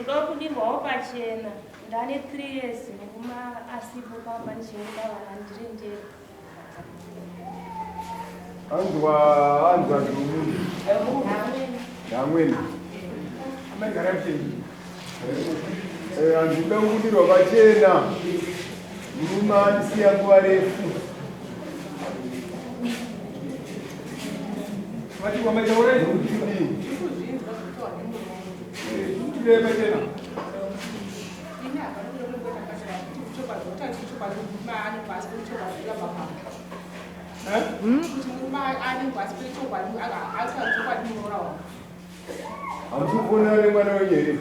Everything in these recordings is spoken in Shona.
Ndikuda kubudirwawo pachena. Ndane 3 years murume asipo pamba ndichengeta vana ndiri ndega. Anzwa anzwa ndinomunhu. Ndamwene. Eh, handikuda kubudirwa pachena. Murume andisiya nguva refu. Hamusi kufonera nemwana wenyu here?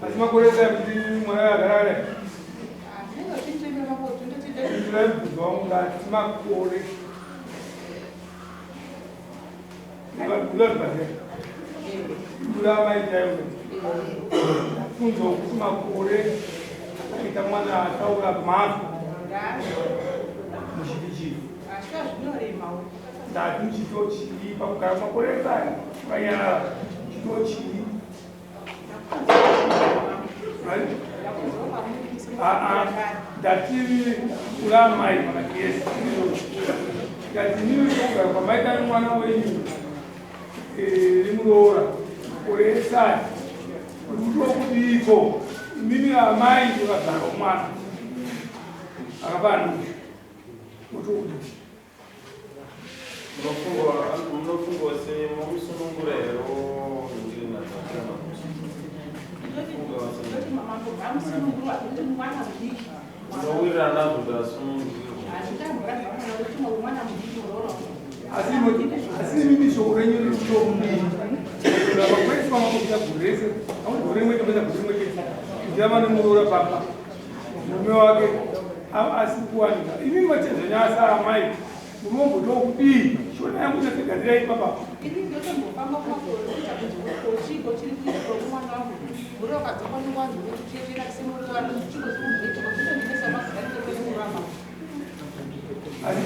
Asi makore ese kuti mwana agarare. Ndinoibvunza wangu ndati makore. Kunzwa kuti makore akaita mwana ataura mhazvo muchiti chii ndati muchito chii pakugara makore esaya vanyarara chito chii ndati kuna amai vakati yes ndati nini kugara kwamaita nemwana wenyu nemuroora makore esai kuti kutokudiko imimi amai vakagara mwana akapana kutokudii Munofunga sei momusunungura here ndiri nazvo Munowirirana nazvo kuti asunungurwe. Asi imimi shoko renyu riri kutokudii vakweswa makuita gore rese akuti gore rimwe chete gore rimwe chete ndiyama nemuroora papa murume wake asi kuwanika imimi machezvenyasa amai munombodawo kudii shona yangu inasegadzira ipapa. Ini ndotombofamba kumakore kuita kuti kochiko chiri kuitwa kumwana wangu muri wakadzoka newanhu wekuchekera semuruwano chiko chiri kumboitika zvinondinetsa mazita nditokurama. Asi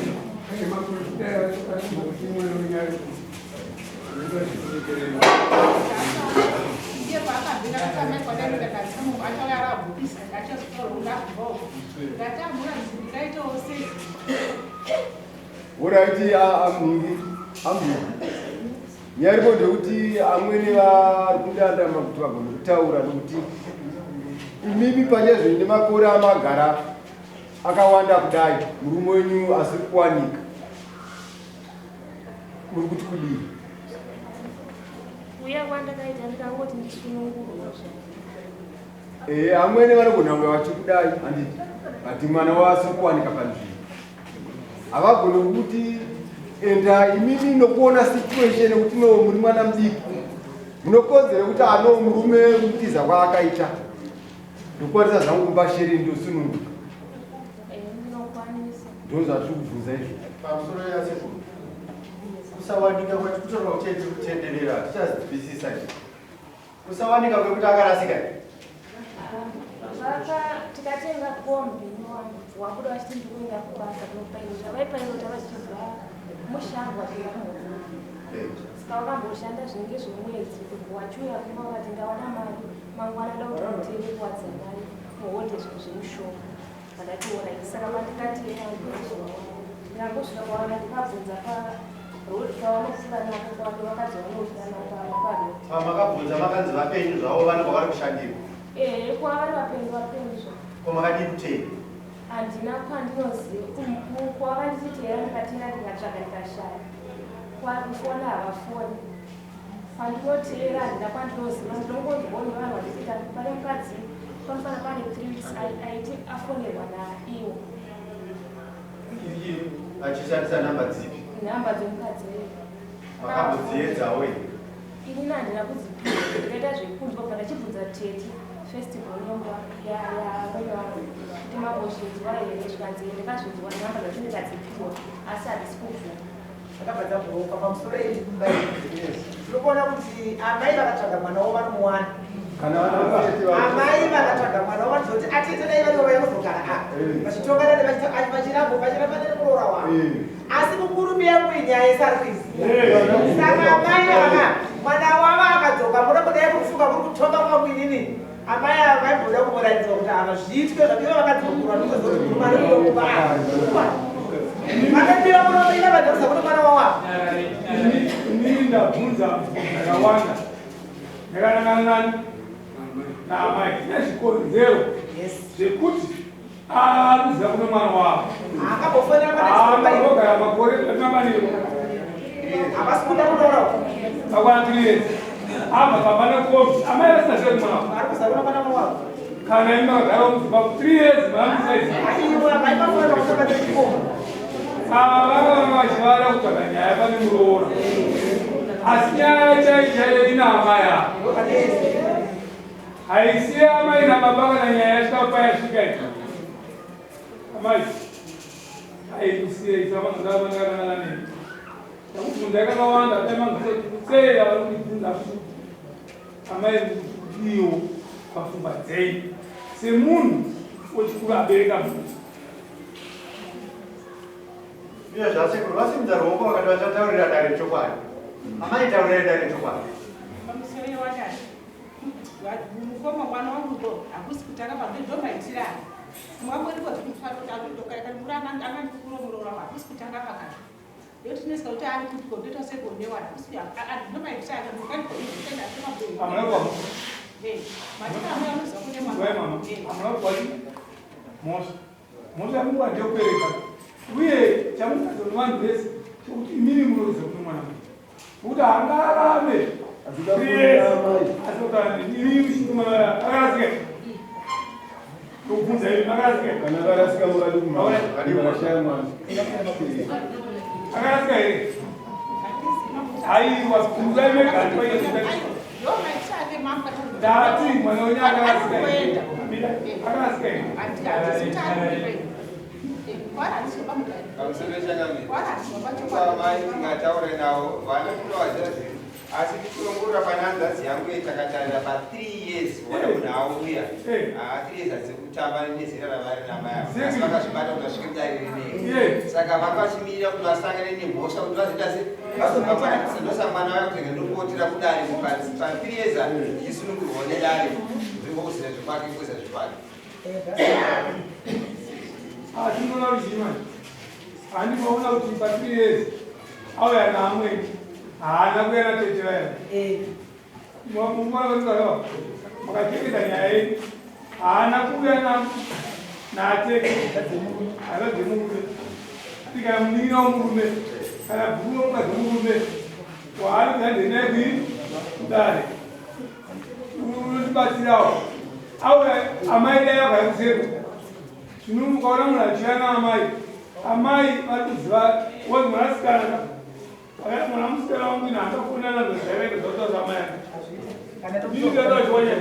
Ndiye paakabvira kakamai kwadaino ndakati achauya arabhukisa achazotaura kuti ndabvawo ndatambura ndikaitawo sei. Horaiti amhingi amhingi. Nyaya iripo ndeyekuti amwene vari kundandama kuti vagone kutaura nokuti imimi panyezvenyu nemakore amagara akawanda kudai murume wenyu asiri kuwanika muri kuti kudii? Kuuya kwandakaita ndikangoti ndisunungurwe zvangu. Eh, amwene vanogona kunge vachikudai handiti but mwana wavo asiri kuwanika panzvimbo havagone kuti enda imimi nokuona situation yekuti no muri mwana mudiki munokodzera kuti ano murume kutiza kwaakaita ndokwanisa zvangu kumba shereni ndosununguka. Eh, ndinokwanisa. Ndozvatiri kubvunza izvo. Pamusoro yasekuru. Kusawanika kwati kutorwa kuchenzi kutenderera tichazwisisa izvi. Kusawanika kwekuti akarasika. Vaka tikatenga kombi wabuda vachiti ndikuenda kubasa kunopailota vaipailota vachibva mushango vachienda kumhuri. Saka vakamboshanda zvinenge zvemwedzi wachiuya kumba vakati ndawana mari mangwana ndoda kuti mutenge kuwadzanai muhodhe zvinhu zvemushonga. Ndakati orit saka pandikatera ndakangosvika kwaona ndikabvunza paroad pavanofura napo kwando vakadzi vanofura napo paroad. Pamakabvunza makanzi vapenyu zvavo vane kwavari kushandira. Ehe kwavari vapenyu vapenyu zvavo. Ko makadii kutera? Handina kwandinoziva kwavandititera ndikatera ndikatsvaga ndikashaya. Kufona havafoni. Kwandinoteera handina kwandinoziva ndinongonzwawo nevanhu vachiti pane mukadzi panofanira pane 3 weeks aiti afonerwa naiwo. Achishandisa nhamba dzipi? Nhamba dzemukadzi uyu. Makambodziedzawo here? Inini handina kudzipiwa ndikaita zvekunzwa kubva ndachibvunza tete festival number yamwene wangu kuti mambozvinzwa here zvikanzi ndakazvinzwa nhamba dzacho ndikadzipiwa asi handisi kubvuma. Dzakabva dzabhuroka pamusoro iri kumba iyi. Tiri kuona kuti amai vakatsvaga mwana wavo vanomuwana. Kana vana tete vako. Amai vakatsvaga mwana wavo vanozoti atete dai varivo vauya kuzogara apa. Vachitongana vachirambo vachirambana nemuroora wavo. Asi mukuru miyangu inyaya yese ari kuiziva. Saka amai ava mwana wavo akadzoka munobuda kuroorana zviitwe zvapiwa vakadzi vakuru vanotozoti murume ari kuyokuba vakapira muromo ina vadharusa kuno mwana wawavo. Inini ndabvunza zvakawanda ndakanangana nani naamai tine zvikonzero zvekuti aruziva kune mwana wavo akambofonera aambogara makore mamaniro havasi kuda kuroora akwana 3 years abva pamba nekovi amai vasina ziva kumwana wavo ari kuziva kuna mwana wavo kana imi makagara muzimbabwe 3 years maamisaizi aiwa vaimafonera kutobatechikoma. Ava vanga vachivada kutsvaga nyaya pane muroora, asi nyaya chai chaiyo ina amai ava, haisi amai nababa. Kana nyaya yasvika payasvika iyi, amai aikusiyei savangavangakanana neni takubvunzai kakawanda dai mangasei avari kundibvunza futi. Amai, kutiwo pafungwa dzenyu semunhu wechikuru abereka munhu. Iyo zvasekuru vasimudza ruoko vakati vachataurira dare chokwadi. Amai, taurirai dare chokwadi. Pamusoro wadai mukoma, mwana wangu ndo hakusi kutanga pambe ndomaitirani mwangoripo zvikufanira hakusi kutanga pakati ndotinesika kuti ari kuti ndoita segonewana hakusi ndomaitirani. Amuna kwa Matika amwe anoziva kune Wai mama, amuna kwati mhosva. Mhosva yamungu ndeyekubereka. Uye chamukadzi nevanhu vese chekuti imimi munoziva kune mwana wenyu. Nokuti haangararame 3 years asi kutaura nemi imimi muchiti mwana akarasika. Tokubvunza imi, akarasika? Kana akarasika mukati kumashaya mwana. Akarasika here? Aiwa, bvunzai mega. Ndati mwana wenyu akarasika here? Akarasika here? Pamusoro changamire, amai tingataure navo vanotovaziva zviri, asi tichiongorora pane hanzvadzi yangu yetakatarira pa3 years wana munhu auya. 3 years hadzi kutamba nezera ravari namai avo, asi vakazvibata kuti vasvike kudare rinei. Saka vanga vachimirira kuti vasangane nemhosva kuti vazoita se vazobva mwana ndosa mwana wavo kuti ndopotera kudare pa3 years ndichisunungurwawo nedare ndingokuzira zvekwake kuza zvekwake. Asi munoona kuti chii manje? Handimaona kuti pa3 years auya naamweni, haana kuya natete vaya. Munoona kuti makachengeta nyaya yenyu, haana kuuya natete hana dzemurume, ati kana munin'ina womurume kana bhuru womukadzi womurume waari kuti naye kui kudare unotibatsirawo auya. Amai dai vagara kusero zvino mukaona munhu achiuya naamai, amai vari kuziva woti mwanasikana mwana musikana wangu ina hangafonana nezvaivaita zvataura amai ake. Ndinotaura chiwanya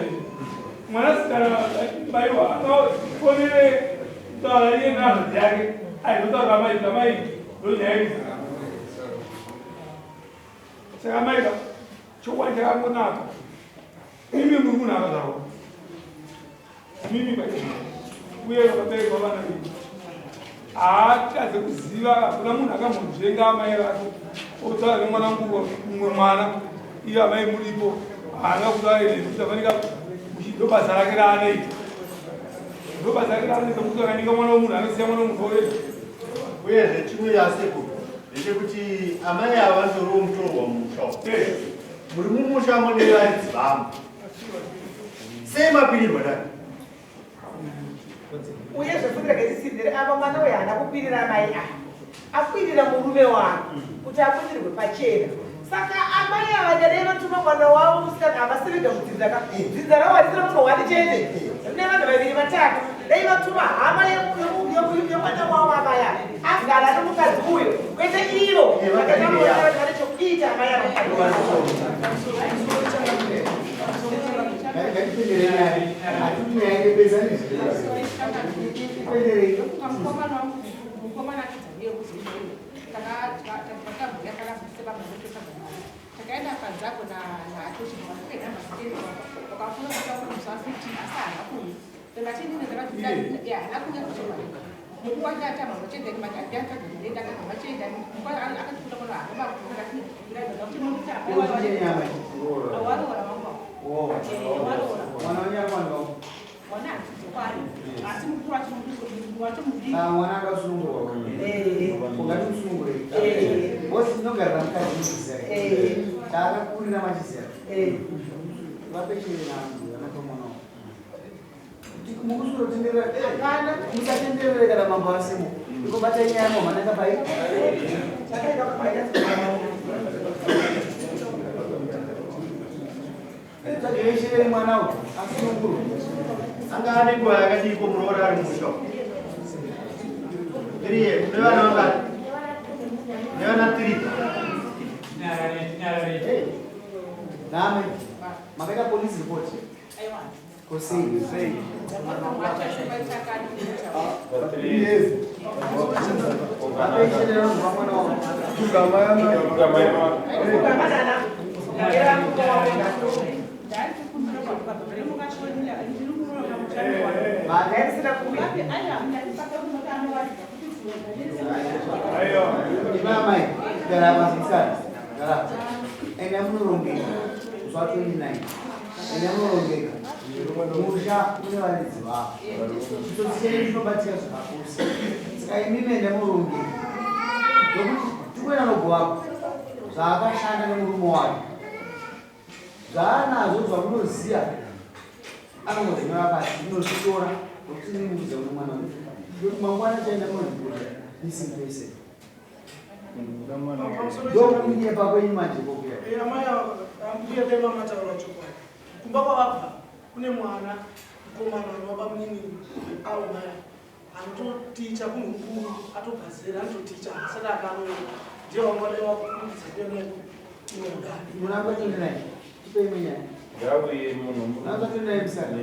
mwanasikana baiwa akafonere kutaura iye nehanzvadzi yake aizotaura amai kuti amai ndonyaya iri. Saka maika chokwadi chakangonaka, imi muri munhu akazvarwa mimi pachena uye vakaberekwa vana venyu, haatadze kuziva. Hakuna munhu akambonzvenga amai vake otaura nemwana mukuru mumwe mwana iyo amai muripo, haana kutaura nemi kuti afanika ndo basa rake raanoita, ndo basa rake raanoita kuti akanyika mwana wemunhu anosiya mwana wemunhu orega. Uyezve chimwe yasekuru ndechekuti amai ava vatoriwo mutorwa mumusha umu. Muri mumusha mune varidzi vamwe, sei mapirirwa dai? Uyezve futi regai apa mwana uyu haana kukwirira amai ava, akwirira murume wake kuti akwirirwe pachena. Saka amai ava nyadai vatuma mwana wavo musikana, havasi vega mudzinza ka dzinza ravo harisira munhu wani chete, rine vanhu vaviri vatatu. Dai vatuma hama yemwana wavo amai ava agara nomukadzi uyo, kwete ivo vane chokuita amai ava. Ngatipenderei, hatiti nyaya yepesa izvi. Ipenderei. Mukomana wangu, mukomana akadza kuzoiyo takabhuya takaenda panzako naatochikaenda masiteri wakafuna kuta musi wa15, asi haana kuuya. Haana kuuya kuchema mukuwachata mamachienda mamachienda akatikuta mwana waroora wangu. Mwana wenyu ari kuwanikwa? Mwana handizokwari. Ah, mwana akasunungurwa ungatimusunungure bosi tinogarira mukadzi muchizera taakakurira machizera vapechera vanopa mwana wavo mukusurotenderera musatenderere kana mambo asimo ikobata nyaya momhanaka pai. Tsvagei mwana uyu asunungurwe. Anga ane nguva yakadii muroora ari musha? 3 years. Nevana vangani? Nevana three. Name makaita police report kosei? 3 years. Vapechenera kubva mwana wavo. Pfugamai. Ndairisina kuuya. Imi amai, gara pasi, gara. Enda munorongeka zuva 29, enda munorongeka. Musha une varidzi vavo, chitsotsi chenyu chinobatika zvakapusa. Saka imimi enda munorongeka, nokuti tikuenda nogowako zvaakashanda nemurume wake, zvaanazvo zvamunoziya, anongozvinyora pasi, munozvitora, nokuti nimudza kune mwana uyu, nokuti mangwana chaenda munoripota missing person. Ndokunyepa kwenyu manje kokuya. Amai ambuya, dai mamataura chokwadi. Kumba kwavabva kune mwana mukomana anova munini avo maya, anototicha, munhu mukuru atobva zera, anototicha asati akaroora. Ndiye wangadai wakukurumidza kuenda inodani. Munamba 29, tipe imwe nyaya. Ngauye munhu. Munamba 29, musana.